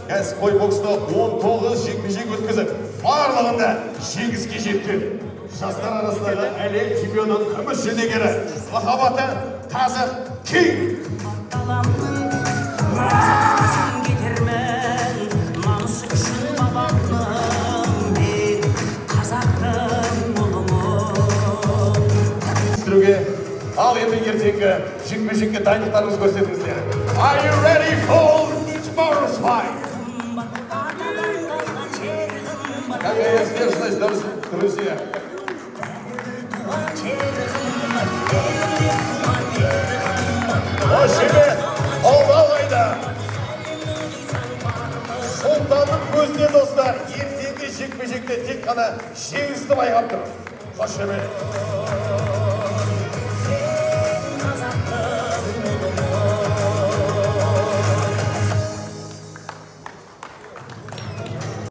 Кәсіпқой бокста 19 жекпе-жек өткізіп, барлығында жеңіске жеткен. Жастар арасындағы әлем чемпионы, күміс жүлдегері, лақап аты Қазақ Кинг. Даламның намысын кетермін, намысы үшін бабамның, мен қазақтың ұлымын. Түсіруге. Ал енді ертеңгі жекпе-жекке дайындықтарыңызды көрсетіңіздер. Are you ready for tomorrow's fight? Атадан қалған жер қымбат. Какая сдержанность, друзья. Туған жер қымбат, елімде туған жер қымбат. Қошемет, қолдау қайда? Сұлтанның көзіне, достар, ертеңгі жекпе-жекте тек қана жеңісті байқап тұр. Қошемет.